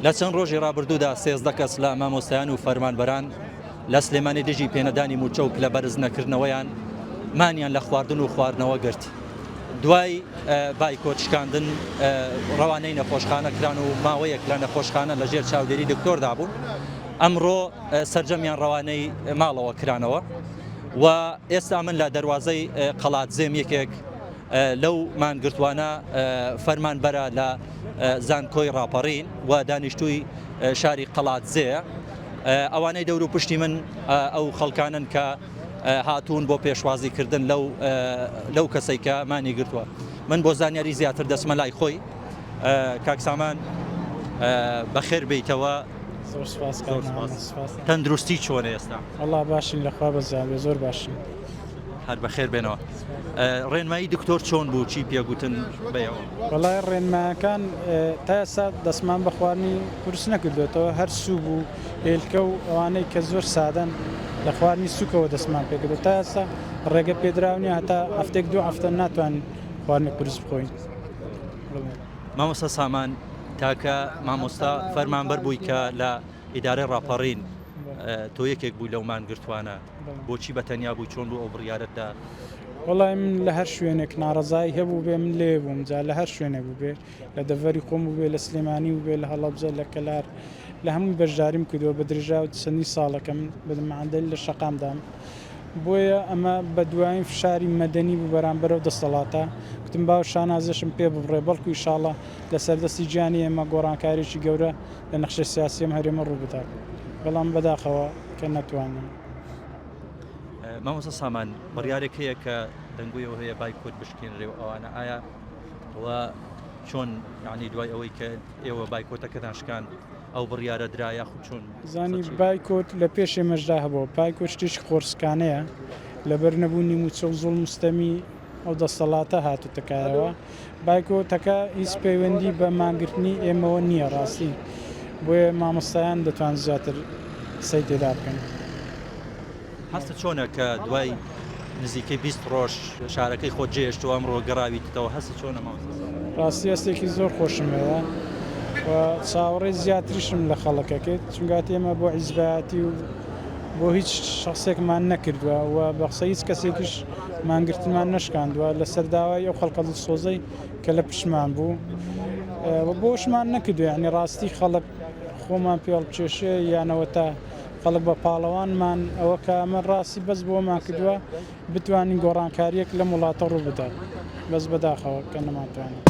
لە چەند ڕۆژی ڕابردوودا 13 کەس لە مامۆستایان و فەرمانبەران لە سلێمانی دژی پێنەدانی مووچە و پلە بەرز نەکردنەوەیان مانیان لە خواردن و خواردنەوە گرت. دوای بایکۆت شکاندن ڕەوانەی نەخۆشخانە کران و ماوەیەک لە نەخۆشخانە لە ژێر چاودێری دکتۆردا بوون. ئەمڕۆ سەرجەمیان ڕەوانەی ماڵەوە کرانەوە و ئێستا من لە دەروازەی قەڵادزێم یەکێک لەو مانگرتوانە فەرمانبەرە لە زانکۆی ڕاپەڕین و دانیشتووی شاری قەڵادزێیە. ئەوانەی دەور و پشتی من ئەو خەڵکانن کە هاتوون بۆ پێشوازی کردن لەو لەو کەسەی کە مانی گرتووە. من بۆ زانیاری زیاتر دەچمە لای خۆی. کاک سامان بەخێر بێیتەوە. زۆر سپاس کاک محەممەد، سپاس. تەندروستی چۆنە ئێستا؟ وەڵا باشین لە خوا بەزیاد بێ زۆر باشین. هەر بەخێر بێنەوە. ڕێنمایی دکتۆر چۆن بوو چی پێگوتن بەیەوە؟ وەڵای ڕێنمایەکان تا ئێستا دەستمان بە خواردنی قورس نەکردوێتەوە هەر سوب و هێلکە و ئەوانەی کە زۆر سادەن لە خواردنی سوکەوە دەستمان پێکردو تا ئێستا ڕێگە پێدراو نیە هەتا هەفتێک دوو هەفتە ناتوانین خواردنی قورس بخۆین. مامۆستا سامان تاکە مامۆستا فەرمانبەر بووی کە لە ئیدارەی ڕاپەڕین تۆ یەکێک بووی لەو مانگرتوانە بۆچی بە تەنیا بووی چۆن بوو ئەو بڕیارەت دا؟ وەڵای من لە هەر شوێنێک ناڕەزایی هەبوو بێ من لێ بووم جا لە هەر شوێنێک بوو بێ لە دەڤەری خۆم بوو بێ لە سلێمانی بوو بێ لە هەڵەبجە لە کەلار لە هەمووی بەشداریم کردووە بە درێژاو چەندین ساڵەکە من بە مەعەندەلی لە شەقامدام بۆیە ئەمە بە دوایین فشاری مەدەنی بوو بەرامبەر ئەو دەسەڵاتە گوتم با شانازیشم پێ ببڕێ بەڵکو ئیشاڵا لەسەر دەستی گیانی ئێمە گۆڕانکاریی گەورە لە نەخشەی سیاسی ئەم هەرێمە ڕوو بدات بەڵام بەداخەوە کە نەتوانین. مامۆستا سامان بڕیارێک هەیە کە دەنگۆی ئەوە هەیە بایکۆت بشکێنرێ و ئەوانە ئایا ئەوە چۆن یعنی دوای ئەوەی کە ئێوە بایکۆتەکەتان شکاند ئەو بڕیارە درا یاخود چۆن زانی بایکۆت لە پێش ئێمەشدا هەبووە بایکۆت شتێکی خۆرسکانەیە لەبەر نەبوونی مووچە و زوڵم و ستەمی ئەو دەستەڵاتە هاتووتە کایەوە. بایکۆتەکە هیچ پەیوەندی بە مانگرتنی ئێمەوە نییە ڕاستی، بۆیە مامۆستایان دەتوان زیاتر قسەی تێدا بکەن. هەستت چۆنە کە دوای نزیکەی 20 ڕۆژ شارەکەی خۆت جێهێشتووە ئەمڕۆ گەڕاویتەوە هەستت چۆنە مامۆستا سامان؟ ڕاستی هەستێکی زۆر خۆشم هەیە و چاوەڕێی زیاتریشم لە خەڵک ئەکرد، چونکە ئێمە بۆ حیزبایەتی و بۆ هیچ شەخسێکمان نەکردووە و بە قسەی هیچ کەسێکیش مانگرتنمان نەشکاندووە لەسەر داوای ئەو خەڵکە دڵسۆزەی کە لە پشتمان بوو و بۆشمان نەکردووە یعنی ڕاستی خەڵک خۆمان پێڵبکێشێ یانەوە تا خەڵک بە پاڵەوانمان ئەوە کە ئەمە ڕاستی بەس بۆمان کردووە بتوانین گۆڕانکاریەک لەم وڵاتە ڕوو بدات بەس بەداخەوە کە نەمانتوانی.